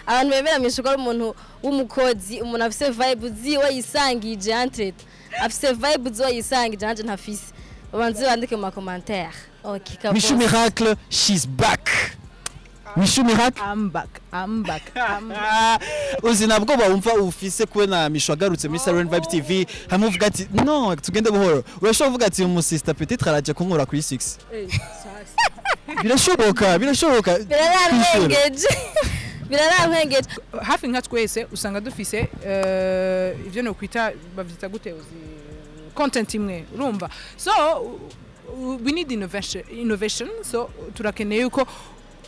Abantu bemera Mishu ko ari umuntu w'umukozi, umuntu afise vibe ziwe yisangije, entre afise vibe ziwe yisangije, nanje ntafise. Babanze bandike mu ma commentaire. Okay, Kabos. Mishu Miracle, she's back. Mishu Miracle. I'm back, I'm back, I'm back. Ah, uzi nabwo bawumva ufise kubona Mishu agarutse muri Siren Vibes TV, hamwe uvuga ati: "No, tugende buhoro." Urashobora kuvuga ati: "Umusista peut-être araje kunkura kuri 6." Eh, sasa. Birashoboka, birashoboka. Birarantengeje, birarantengeje. Hafi nka twese usanga dufise ivyo nokwita, bavyita gute, uzi, content imwe, urumva? So we need innovation, innovation. So turakeneye yuko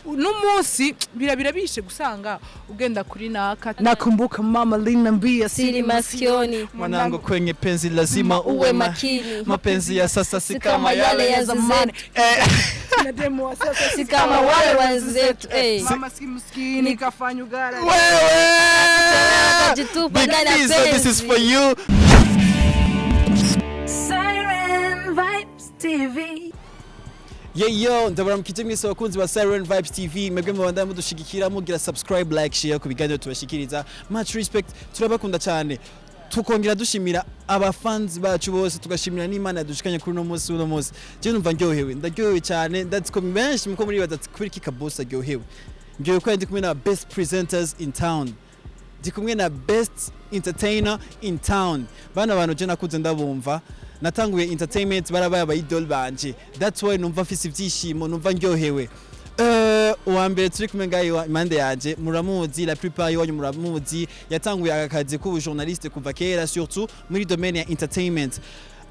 n'umunsi birabishe gusanga ugenda kuri naka. Nakumbuka mama aliniambia siri masikioni mwanangu, kwenye penzi lazima uwe uwe makini. Mapenzi ya sasa si si kama kama yale yale ya ya zamani. Eh. Na demo wa sasa si kama wale wenzetu, eh. Mama si mskini kafanya ugara. Wewe. Akajitupa Big ndani ya Fizzo, this is penzi. For you. Siren Vibes TV. Yeyo, ndabaramukije mwese abakunzi ba Siren Vibes TV, mwebwe mubandanya mudushigikira, mugira subscribe, like, share ku biganiro tubashikiriza. Much respect, turabakunda cyane. Tukongera dushimira abafans bacu bose, tugashimira n'Imana yadushikanye kuri uno munsi. Uno munsi je numva ndyohewe, ndaryohewe cyane. Ndazi ko benshi muko muribaza ati: "Kubera iki Kaboss aryohewe?" Ndyohewe ko ndi kumwe na best presenters in town, ndi kumwe na best entertainer in town. Bana bantu je nakuze ndabumva, natanguye entertainment barabaye aba idol banje. That's why numva mfise ivyishimo, numva ndyohewe. Uwa mbere turi kumwe ngaho impande yanje muramuzi, la plupart iwanyu muramuzi. Yatanguye aka kazi k'ubujournaliste kuva kera, surtout muri domaine ya entertainment.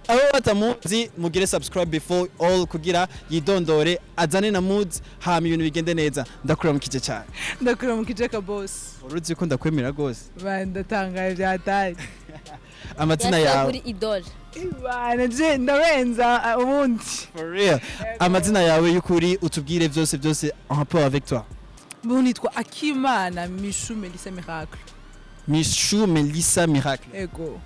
Abo batamuzi, mugire subscribe before all kugira yidondore, azane na mood, hama ibintu bigende neza. Ndakuramukije cyane. Ndakuramukije, Kaboss. Uruzi ko ndakwemera rwose. Ba, ndatangaye byataye. Amazina Yasigaye yawe? kuri idol. Bana, je ndabenza ubundi. For real, amazina yawe y'ukuri, utubwire byose byose en rapport avec toi. Ubu nitwa Akimana Mishu Melissa Miracle. Mishu Melissa Miracle. Ego.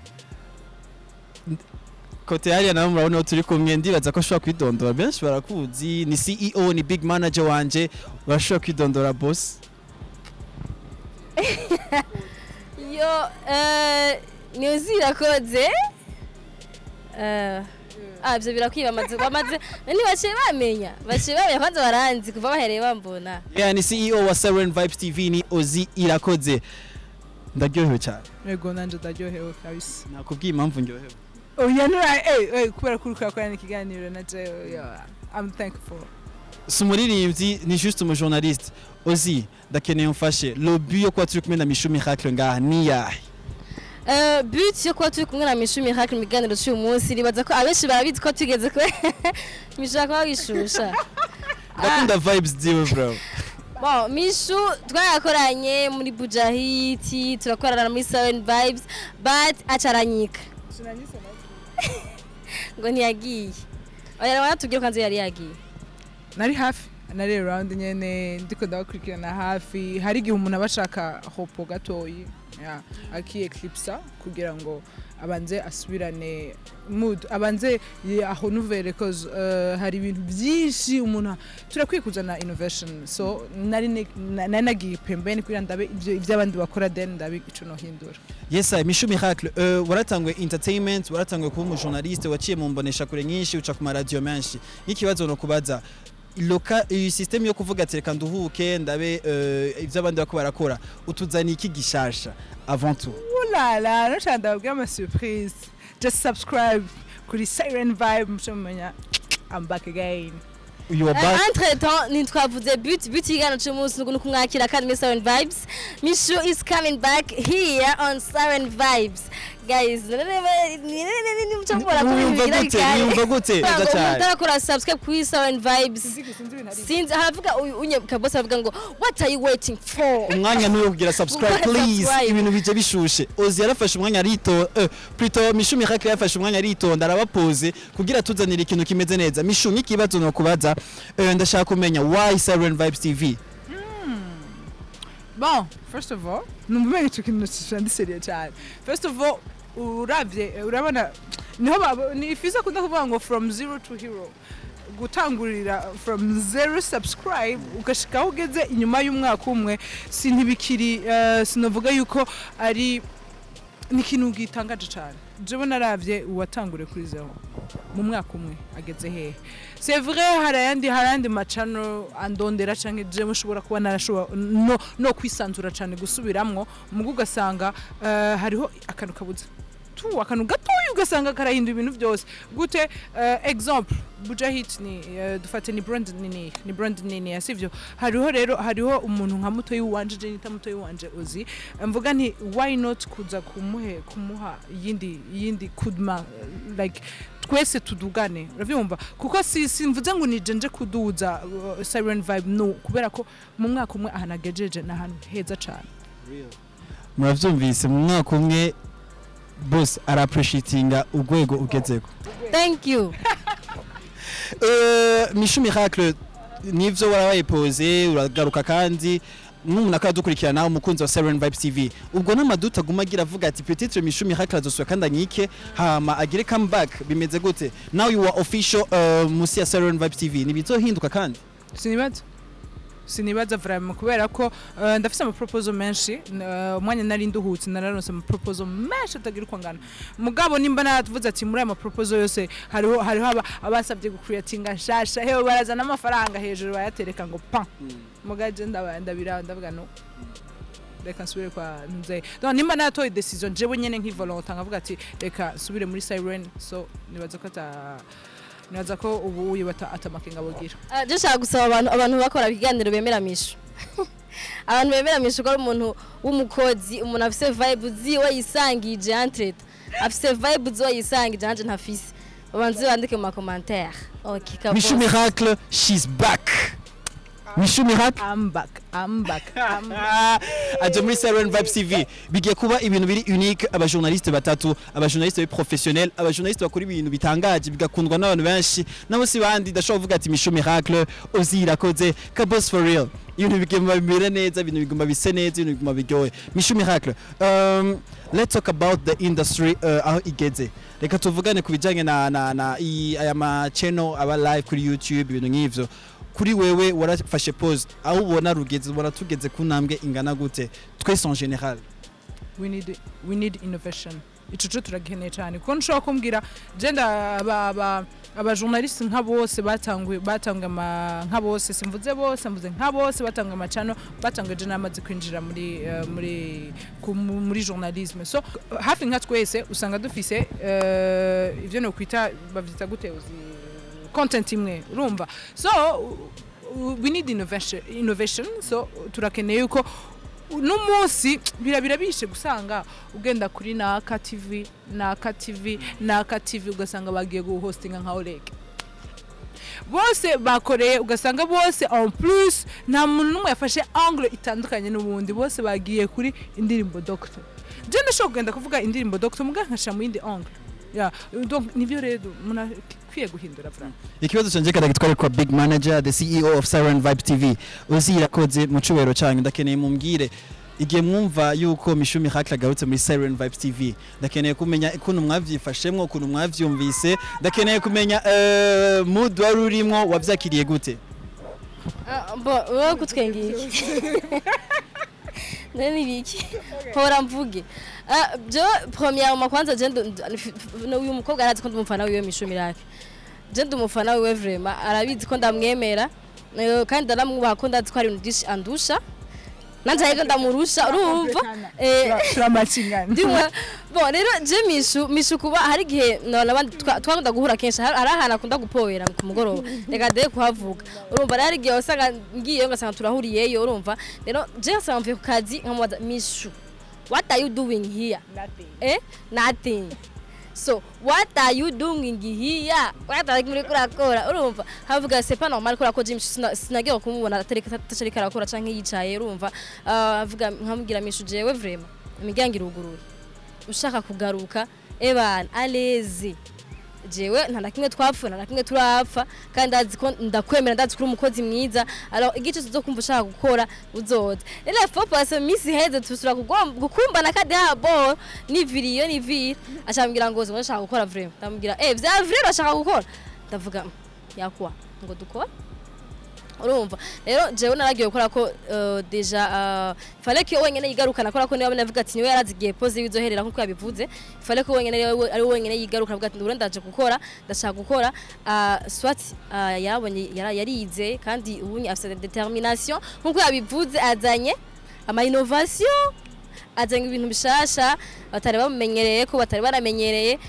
Kote hariya nawe murabona uwo turi kumwe, ndibaza ko ashobora kwidondora, benshi barakuzi, ni CEO, ni big manager wanje. Urashobora kwidondora, boss? Yo, ni Uzirakoze. Ah, ivyo birakwiye, bamaze nani, baciye bamenya kwanza, baranzi kuva bahereye bambona. Yeah, ni CEO wa Siren Vibes TV, ni Ozi Irakoze. Ndaryohewe cyane. Ego, nanje ndaryohewe kabisa. Nakubwiye impamvu ndyohewe? Oya, nura kubera ko uriko urakorana ikiganiro na jewe, yeah, I'm thankful. Si umuririmbyi, ni juste umujournaliste. Ozi, ndakeneye umfashe, lobby yo kuba turi kumwe na Mishu Miracle ngaha ni yahe? But yo kuba turi kumwe na Mishu Miracle mu kiganiro cy'uyu munsi, nibaza ko abenshi barabizi ko tugeze ko Mishu akaba wishusha. Ndakunda vibes ziwe, bro. Bon, Mishu twarakoranye muri Bujahiti, turakorana muri Seven Vibes, but acaranyika ngo ntiyagiye. Oya, wanatubwira ko nzi yari yagiye. Nari hafi, nari around nyene, ndiko ndabakurikirana hafi. Hari igihe umuntu aba ashaka repos gatoyi, yeah, aki eclipsa kugira ngo abanze asubirane mood, abanze aho nouvelle, cause hari ibintu byinshi umuntu turakwiye kuzana innovation. So nari nagiye pembeni kugira ndabe ivyo abandi bakora, then ndabe ico nohindura. Yes, Mishu Miracle, waratanguye entertainment, waratanguye kuba umujournaliste, waciye mu mbonesha kure nyinshi, uca ku maradiyo menshi. Nk'ikibazo no kubaza loka, iyi system yo kuvuga ati: "Reka nduhuke ndabe ivyo abandi bako barakora", utuzaniye iki gishasha avant tout? Ulala, nashaka ndababwira ama surprise. Just subscribe kuri Siren Vibe, muce mumenya I'm back again. You are back. Entre temps, ntitwavuze but y'ikiganiro cy'umunsi, ni ukumwakira kandi muri Seven Vibes. Mishu is coming back here on Seven Vibes, guys. Wiyumva gute? Wiyumva gute? Neza cyane. Utarakora subscribe kuri Seven Vibes, sinzi haravuga uyu unye Kabose aravuga ngo: "What are you waiting for?" Umwanya n'uwo kugira subscribe. Gukora Please. subscribe. Ibintu bije bishushe. Ozi yarafashe umwanya arito, plutôt Mishu Miracle yarafashe umwanya aritonda, arabapoze kugira tuzanire ikintu kimeze neza. Mishu, nk'ikibazo no kubaza, ndashaka kumenya why Siren Vibes TV? Bon, first of all, numva umenga ico kintu ndi sérieux cyane. First of all, uravye, urabona niho ni Fiza akunda kuvuga ngo "from zero to hero". Gutangurira from zero subscribe ugashika aho ugeze inyuma y'umwaka umwe, si ntibikiri, sinovuga yuko ari ni ikintu gitangaje cyane. Jewe naravye uwatanguriye kuri zero mu mwaka umwe ageze hehe. C'est vrai, hari ayandi macano andondera canke jewe nshobora kuba narashobora no kwisanzura cyane gusubiramwo, mugo ugasanga hariho akantu kabuze tu, akantu gatoya, ugasanga karahindura ibintu byose. Gute? Exemple, Buja Hit ni dufate ni brand nini, ni brand nini, sivyo? Hariho rero, hariho umuntu nka mutoyi wanje, je nita mutoyi wanje uzi, mvuga nti why not kuza kumuha yindi kudma, like twese tudugane, uravyumva? Kuko si simvuze ngo nije nje kuduza Siren Vibe, no, kubera ko mu mwaka umwe ahantu agejeje ni ahantu heza cane. Muravyumvise, mu mwaka umwe bose ara-appreciatinga urwego ugezeko. Thank you. Mishu Miracle, nivyo warabaye pose, uragaruka, kandi nk'umuntu akadukurikirana, umukunzi wa Siren Vibes TV, ubwo n'amaduta aguma agira avuga ati peut-être Mishu Miracle azosubira kandi anyike hama agire comeback. Bimeze gute now you are official musi ya Siren Vibes TV? Nibizohinduka kandi? Sinibaza vraiment, kubera ko ndafise amaproposal menshi. Umwanya nari nduhutse nararonse amaproposal menshi atagira uko angana, mugabo nimba naravuze ati muri aya maproposal yose hariho abasabye gucreatinga nshasha, hewe barazana amafaranga hejuru bayatereka ngo pa, mugabo je ndabira ndavuga no, reka nsubire kwa nzeye. Donc nimba naratoye decision jewe nyene nkivolonta nkavuga ati reka nsubire muri Siren, so nibaza ko ubu uyu atamakenga bogira. Ah, je nshaka gusaba abantu bakora ibiganiro bemera Mishu, abantu bemera Mishu ko ari umuntu w'umukozi, umuntu afise vibe ziwe yisangije, entre afise vibe ziwe yisangije nanje ntafise, babanze bandike mu macommentaire. Okay, kabose. Mishu Miracle, she's back. Mishu Miracle. I'm back, I'm back, I'm back. Aje muri Siren Vibes TV, bigiye kuba ibintu biri unique, abajournaliste batatu, abajournaliste professionnel, abajournaliste bakora ibintu bitangaje bigakundwa n'abantu benshi, nabo si bandi. Ndashobora kuvuga ati Mishu Miracle, Ozi Irakoze, Kabos for real. Ibintu biguma bimere neza, ibintu biguma bise neza, ibintu biguma biryohe. Mishu Miracle, let's talk about the industry, aho igeze. Reka tuvugane ku bijanye na aya ma channel aba live kuri YouTube, ibintu nk'ivyo. Kuri wewe warafashe pause, aho ubona rugeze, ubona tugeze ku ntambwe ingana gute twese en général? We need innovation. Ico co turagikeneye cyane, kuko ntushobora kumbwira je nda aba journaliste nka bose batanguye ama nka bose, simvuze bose, mvuze nka bose batanguye amacano, batanguye je namaze kwinjira muri journalisme. So hafi nka twese usanga dufise ivyo no kwita, bavyita gute uzi, content imwe, urumva? So we need innovation. So turakeneye yuko n'umunsi birabishe gusanga ugenda kuri naka TV, naka TV, naka TV, ugasanga bagiye guhostinga nka Oleg, bose bakoreye, ugasanga bose en plus nta muntu n'umwe yafashe angle itandukanye n'ubundi, bose bagiye kuri indirimbo Doctor. Je ndashobora kugenda kuvuga indirimbo Doctor muga nkashira mu yindi angle. Yeah, donc nivyo rero umuntu akwiye guhindura vraiment. Ikibazo canje kadagitware kwa big manager, the CEO of Siren Vibe TV, Ozi Irakoze. Mu cubero canyu, ndakeneye mumbwire igihe mwumva yuko Mishu Miracle agarutse muri Siren Vibes TV. Ndakeneye kumenya ukuntu mwavyifashemwo, ukuntu mwavyumvise. Ndakeneye kumenya mood wari urimwo, wavyakiriye gute? Ah, bo wowe kutwenga iki? None ni biki hora mvuge? Ah, je premièrement, kwanza je uyu mukobwa arazi ko ndi umufana wiwe. Mishu Miracle, je ndi umufana wiwe vraiment, arabizi ko ndamwemera, kandi ndaramwubaha, ko ndazi ko hari ibintu byinshi andusha, nanje ariko ndamurusha, urumva? Turamacingana. Ndimwe bon rero je Mishu kuba hari igihe nabandi twakunda guhura kenshi, hari ahantu akunda gupowera ku mugoroba, reka de kuhavuga, urumva? Rero hari igihe wasanga ngiyeyo ngasanga turahuriyeyo, urumva? Rero je ngasanga mvuye ku kazi nkamubaza: "Mishu, what are you doing here?" Eh, nothing. So what are you doing here? What are you muri kurakora? Urumva, havuga c'est pas normal ko rakoje Mishu, sinagiye kumubona atareka atariko arakora canke yicaye, urumva? Ah, avuga nkamubwira: "Mishu, jewe vraiment imiryango iruguruye, ushaka kugaruka ebana alezi, jewe nta na kimwe twapfuye, nta na kimwe turapfa, kandi ndazi ko ndakwemera, ndazi ko uri umukozi mwiza. Alors igice tuzokumva ushaka gukora uzoza." Rero la fois passée, misi heze tusura gukumbana kadi habo niviriyo nivira, acambwira ngo ngo ndashaka gukora vraiment. Ndamubwira: "Eh, vya vrai urashaka gukora?" Ndavuga Yakwa ngo dukore. Urumva rero, jewe naragiye gukora ko déjà fallait ko wenyene yigarukana, akora ko niwe navuga ati niwe yarazigiye pause yizoherera nkuko yabivuze. Fallait ko wenyene ari wenyene yigarukana, avuga ati ndure ndaje gukora, ndashaka gukora. Soit yarabonye, yarize kandi ubunye afite détermination nkuko yabivuze, azanye ama innovation, azanye ibintu bishasha batari bamumenyereye, ko batari baramenyereye,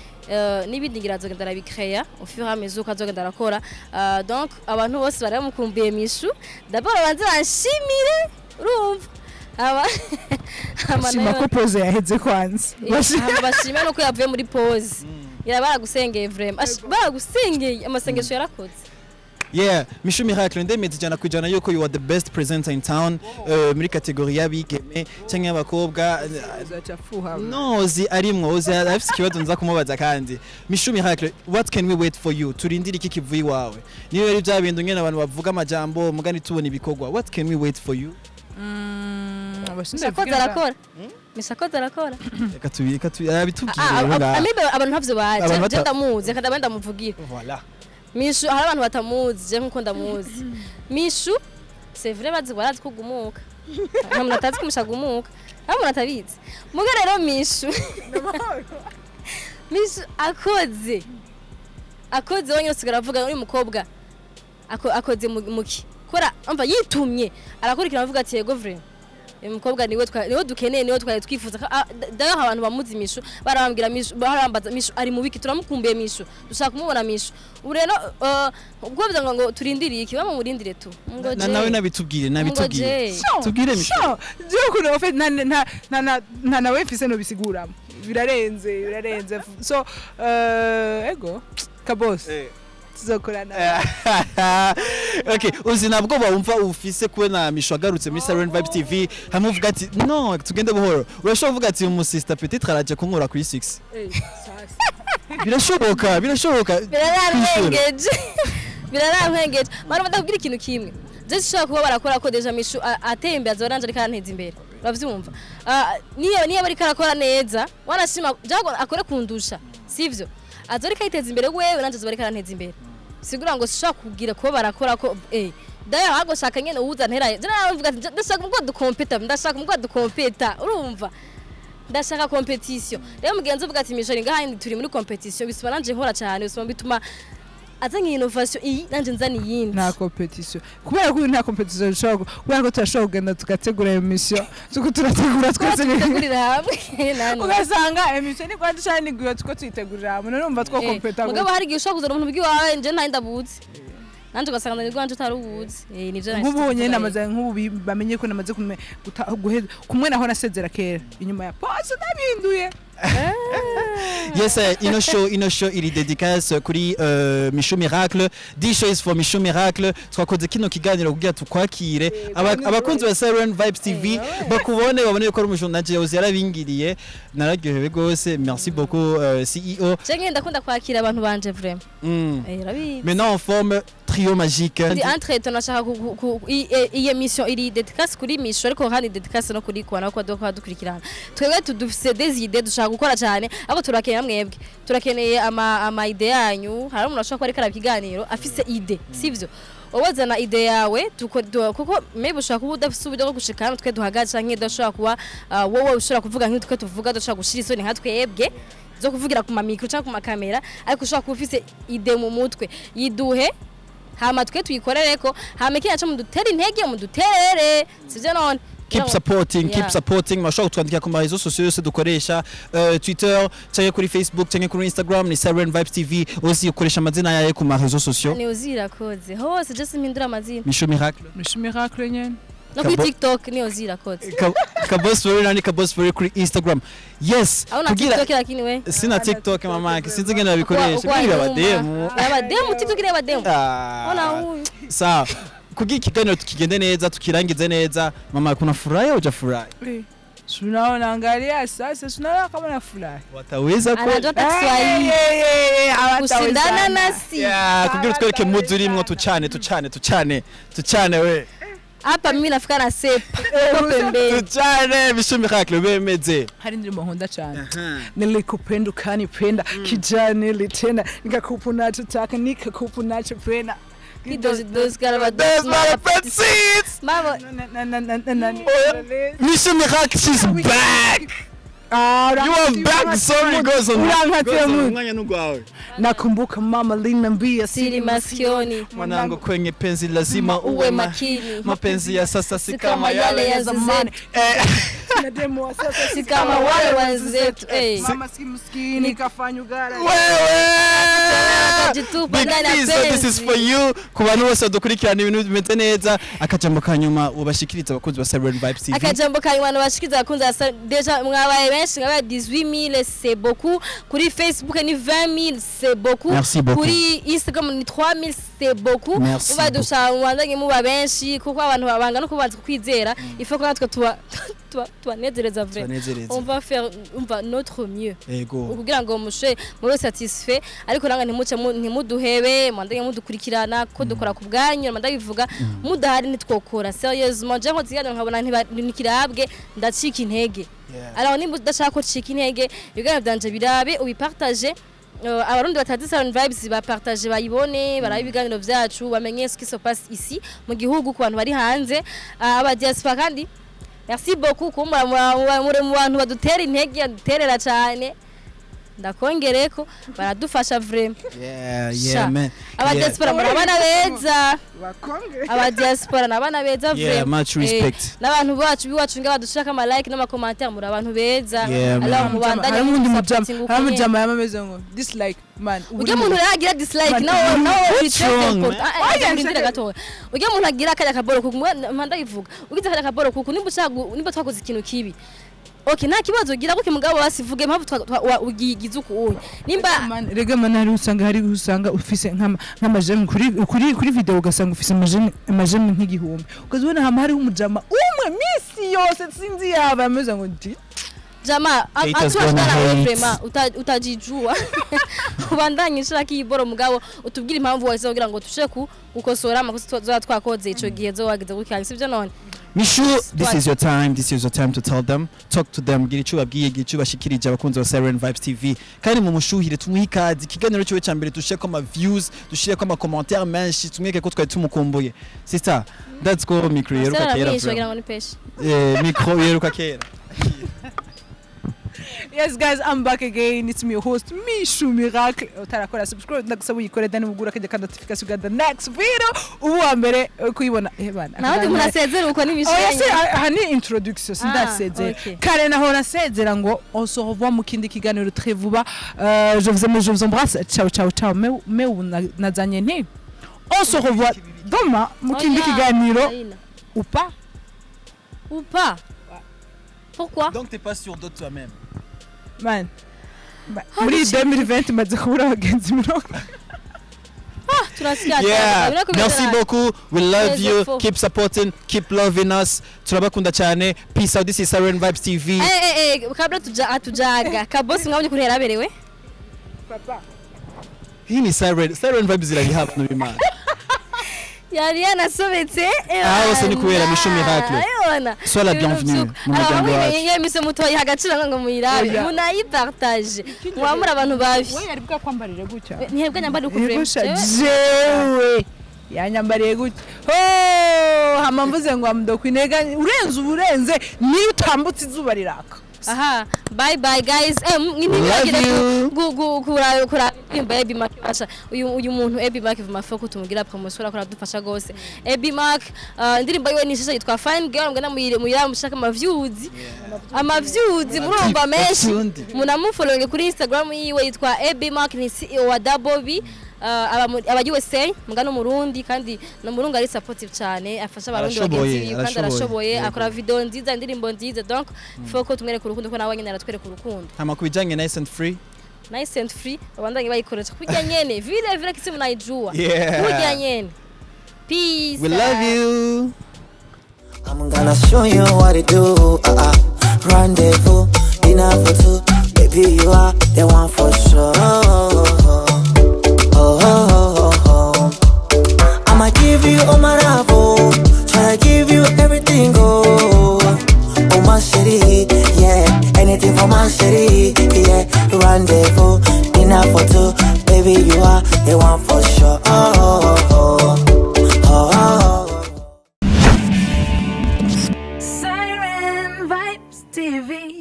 n'ibindi ngira azogenda arabikreya au fur et à mesure ko azogenda arakora. Donc abantu bose bari bamukumbuye Mishu, d'abord banze banshimire. Urumva aba ama Shima ko pause yaheze kwanza. Hama bashima nuko yavuye muri pause. Yara baragusengeye vraiment. Baragusengeye, amasengesho yarakoze. Yeah, Mishu Miracle, ndemeza 100% yuko you are the best presenter in town, muri catégorie y'abigeme canke y'abakobwa. Uzaca fuha. No, Ozi arimwo, Ozi afise ikibazo nza kumubaza. Kandi Mishu Miracle, what can we wait for you? Turindire iki kivuye iwawe? Niyo yari bya bintu nyene abantu bavuga amajambo mugani, tubona ibikorwa. What can we wait for you? Mishakoze arakora, Mishakoze arakora. Reka tubi abitubwire Ah, rero ngaha. amibe abantu ntavyo bazi. Abantu Je ndamuzi, reka ndabe ndamuvugira. Voilà. Mishu, hari abantu batamuzi, je nkuko ndamuzi Mishu, c'est vrai, bazi, barazi ko gumuka, nta muntu atazi ko Mishu agumuka, nta muntu atabizi. Muga rero Mishu akoze wenyine usigara avuga uri mukobwa akoze muki kora umva yitumye arakurikira, avuga ati yego, vraiment uyu mukobwa niwe niwe dukeneye, niwe twari twifuza. D'ailleurs abantu bamuzi Mishu barabambwira Mishu, barambaza Mishu ari mu biki, turamukumbuye Mishu, dushaka kumubona Mishu. Ubu rero ubwo bivuga ngo turindiriye iki, bamumurindire tu ngo Na nawe nabitubwire, nabitubwire. je. Tubwire Mishu. Jewe ukuntu en fait nta nawe mfise no bisiguramo, birarenze, birarenze. So ego kabose tuzokorana. Okay, uzi nabwo bawumva ufise kubona Mishu agarutse muri Siren Vibes TV, hamwe uvuga ati no tugende buhoro, urashobora kuvuga ati umu sister peut-être araje kunkura kuri 6. Eh, sasa. Birashoboka, birashoboka. Birarankengeje, birarankengeje mara ndakubwira ikintu kimwe, je sishobora kuba barakora ko déjà Mishu ateye imbere azora nanje ariko aranteza imbere, uravyumva? Niyo bariko arakora neza, wanashima jago akore kundusha, sivyo? Azora ariko ayiteza imbere wewe, nanje azoba ariko aranteza imbere. Sigura ngo sishobora kugira kuba barakora ko dayo ahubwo shaka nyene uwuza ntera. Je naravuga ati ndashaka umugwa dukompeta, ndashaka umugwa dukompeta, urumva? Ndashaka compétition. Rero mugenzi uvuga ati Mishu ngaha turi muri compétition, bisuma nanje nkora cyane, bisuma bituma azanye innovation iyi, nanje nzana iyindi. Nta compétition, kubera ko nta compétition dushobora kubera ko turashobora kugenda tugategura émission, tuko turategura twese. Tugategurira hamwe nani. Ugasanga émission ni kwa dushana niguye tuko tuyitegurira hamwe, none urumva two kompeta? Mugabo hari igihe ushobora kuzana umuntu bw'iwawe, nje ntaye ndabuzi, nanje ugasanga ni rwanje utari ubuzi. Nivyo nari Nk'ubu kuvuga nyene rero. Namaze nk'ubu bamenye ko namaze kumwe naho nasezera kera inyuma ya pause nabinduye. Yes, ino show iri dédicace kuri Mishu Miracle. This show is for Mishu Miracle. Twakoze kino kiganiro kugira tukwakire. Abakunzi ba Siren Vibes TV bakubone, babone ko ari umushu nanje yahoze yarabingiriye. Nararyohewe gose. Merci beaucoup CEO. Je ngenda ndakunda kwakira abantu banje vraiment. Urabizi. Maintenant on forme trio magique. Ndi entre nashaka iyi émission iri dédicace kuri Mishu, ariko kandi dédicace no kuri kwana ko dukurikirana. Twebwe tudufise des idées, dushaka gukora cyane, ariko turakeneye mwebwe, turakeneye ama idée yanyu. Hari umuntu ashobora kuba ariko araba ikiganiro afise idée, sivyo? Wowe zana idée yawe kuko maybe ushobora kuba udafise uburyo bwo gushika hano twe duhagaze, canke udashobora kuba wowe ushobora kuvuga nk'itwe tuvuga, udashobora gushira isoni nka twebwe zo kuvugira ku ma micro cyangwa ku makamera, ariko ushobora kuba ufise idée mu mutwe, yiduhe hama twe tuyikorereko, hama ikindi naco mudutere intege, muduterere, sivyo none? Keep supporting, keep supporting. Mashobora kutwandikira ku ma réseaux sociaux yose dukoresha, Twitter canke kuri Facebook canke kuri Instagram ni Siren Vibes TV. Aussi ukoresha amazina yawe ku ma réseaux sociaux? Ni Ozirakoze hose, je simpindura amazina. Mishu Miracle. Mishu Miracle nyene. No kuri TikTok ni Ozirakoze. Kabos Fori nani, Kabos Fori kuri Instagram. Yes. Aho na Kugira TikTok, lakini we sina TikTok mama, sinzi ngene babikoresha biri abademu. Abademu, TikTok ni abademu. Ah. Ona huyu. Sawa, kugira ikiganiro tukigende neza, tukirangize neza, mama, kuna furahi au hujafurahi? Tunaona, angalia sasa, tunaona kama nafurahi. Wataweza kweli? Anajua hata Kiswahili. Kushindana nasi. Yeah, kugira utwereke muzi urimwo, tucane tucane tucane tucane we. Hapa mimi nafika na sepa ko pembeni. Tuchane Mishu Miracle bemeze. Hari indirimbo nkunda cyane: nilikupenda ukanipenda, kijana, nilitenda nikakupa unachotaka, nikakupa unachopenda. Kidozi karaba. There's my princess. Mama. Na- na- na- na- na- Mishu Miracle, she's back. Ah, You are back. Sorry, goes on. Urankatia mu. Umwanya n'ugwawe. Nakumbuka mama linambia siri masikioni. Mwanangu, kwenye penzi lazima uwe uwe makini. Mapenzi ya sasa si si kama kama yale yale ya ya zamani. Eh. Na demo wa sasa si kama wale wenzetu, eh. Mama si mskini kafanya ugara. Wewe Akajitupa Big ndani ya Fizzo, this is penzi. for you. Ku bantu bose badukurikirana, ibintu bimeze neza. Akajambo ka nyuma ubashikiriza abakunzi ba Siren Vibes TV. Akajambo ka nyuma nabashikiza abakunzi ba déjà mwabaye benshi, mwabaye 18000, c'est beaucoup. Kuri Facebook ni 20000, c'est beaucoup. Merci beaucoup. Kuri Instagram ni 3000, c'est beaucoup. Merci. Mubadusha mubandanye muba benshi kuko abantu babanga no kubanza kukwizera. Il faut ko natwe tuba tubanezereza vrai. Tubanezereze. On va faire, on va notre mieux Ego. kugira ngo mushe mube satisfait, ariko nanga ntimuce ntimuduhebe, mwandanye mudukurikirana ko dukora ku bwanyu. Ndabivuga, mudahari ntitwokora. Sérieusement, je nkoze ikiganiro nkabona ntikirabwe, ndacika intege. Alors nimba udashaka ko cika intege, ibiganiro byanje birabe, ubipartage. Abarundi batazi Siren Vibes bapartage, bayibone, barabe ibiganiro byacu, bamenye ce qui se passe ici mu gihugu. Ku bantu bari hanze, aba diaspora kandi, merci beaucoup kuba muri mu bantu badutera intege, baduterera cyane. Ndakongereko baradufasha vraiment. Yeah, Sha. man. Aba diaspora muri abana beza. Bakonge. Aba diaspora ni abana beza Yeah, vraiment. much respect. N'abantu bacu biwacu nga badushaka ama like n'ama commentaire, muri abantu beza. Yeah, man. Alors mubandanye Hari umundi mujama, mudusapotinga hari uko nyene. umujama yama ameze ngo dislike man. Ujya muntu rero agira dislike, Man, nawe what's wrong, man? Oya, urindira gatoya. Ujya muntu agira akajya kaboro kuku, mpanda yivuga ugize akajya kaboro kuku, nimba ushaka nimba twakoze ikintu kibi, okay, nta kibazo, gira guke, mugabo basivuge impamvu ugize uku uyu nimba. Man, rega man, hari usanga ufise nk'ama j'aime kuri video, ugasanga ufise ama j'aime nk'igihumbi, ukazibona hama hariho umujama umwe misi yose sinzi yaba ameze ngo di. Jama Haters gonna nawe hate. vraiment utajijua, ubandanye ushaka iyiboro, mugabo utubwire impamvu wahise kugira ngo tushe ku gukosora amakosa tuzoba twakoze ico gihe zo wagize gutya, sibyo none? Mishu, this is your time. This is your time to tell them. Talk to them. Gira icyo ubabwiye, gira icyo ubashikirije abakunzi ba Siren Vibes TV. Kandi mu mushuhire, tumuhe ikaze. Ikiganiro cyiwe cya mbere dushireko ama views, dushireko ama commentaire menshi, tumwereke ko twari tumukumbuye. Sister, that's go micro yeruka kera. Aramwishe wagira ngo ni peshe. Eh, micro yeruka kera. Yes guys, I'm back again. It's me, your host, Mishu Miracle. Utarakora subscribe, ndagusaba uyikore, then ugura kajya ka notification ga the next video ubu wa mbere kuyibona. Eh bana. Nawe ndi umuntu asezera uko Oya n'ibishenye. se, aha ni introduction, sindasezera. Okay. Kare naho nasezera ngo on se revoit mu kindi kiganiro très vuba. Je vous aime, je vous embrasse. Ciao ciao ciao. Mais ubu nazanye nti on se revoit demain mu kindi Oya, kiganiro Aina. ou pas. Ou pas. Pourquoi? Donc t'es pas sûr de toi-même. Man. Muri 2020 maze kubura abagenzi 30. Turasigaye. Yeah, merci beaucoup. We love Très you. fort. Keep supporting, keep loving us. Turabakunda cyane. Peace out. This is Siren Vibes TV. Eh eh eh, kabla tuja atujaga kabosi, mwabonye ukuntu yaraberewe? Papa. Hii ni Siren Vibes irariha abantu b'Imana. Yari yanasobetse. Ah, hose ni kubera Mishu Miracle. Ayona. Sois la bienvenue mu muryango wacu. Iyo mise mutoyi agaciro ngo muyirabe, Oya. munayipartage, mwamura abantu babi. We yari bwakwambarire gutya? Ntihebwa nyambari uko. Yego sha, vraiment. jewe yanyambariye gutya ho hama mvuze ngo amudokwinega urenze uba urenze niyo utambutse izuba riraka. Aha, bye bye guys. Eh, ntibagire Love you. kura kura indirimbo ya Ebi Mark. Basha, uyu muntu Ebi Mark vuma foko tumugira promotion, akora dufasha gose. Ebi Mark, indirimbo yiwe ni shasha yitwa Fine Girl, mugana muyire muyira mushaka ama views. Ama views murumva menshi. Utundi. Munamufollowing kuri Instagram yiwe yitwa Ebi Mark, ni CEO wa Double B. Aba USA, mugana umurundi kandi no murundi ari supportive cyane, afasha abarundi Arashoboye, bagenzi biwe kandi arashoboye. arashoboye. Yego. Akora video nziza, indirimbo nziza, donc faut ko tumwereka urukundo ko nawe nyine aratwereka urukundo. Hama ku bijyanye na Nice and Free. Nice and Free babandanye bayikoresha kurya nyene vile vile kisi mnaijua. Yeah. Kurya nyene. Peace. We love you. I'm gonna show you what to do. Rendezvous, dinner for two. Baby, you are the one for sure. Oh, oh, oh, oh. I'ma give you all my love, oh. Try to give you Anything for my city, yeah. Rendezvous, dinner for two. Baby, you are the one for sure. Oh, oh, oh, oh, oh, oh. Siren Vibes TV.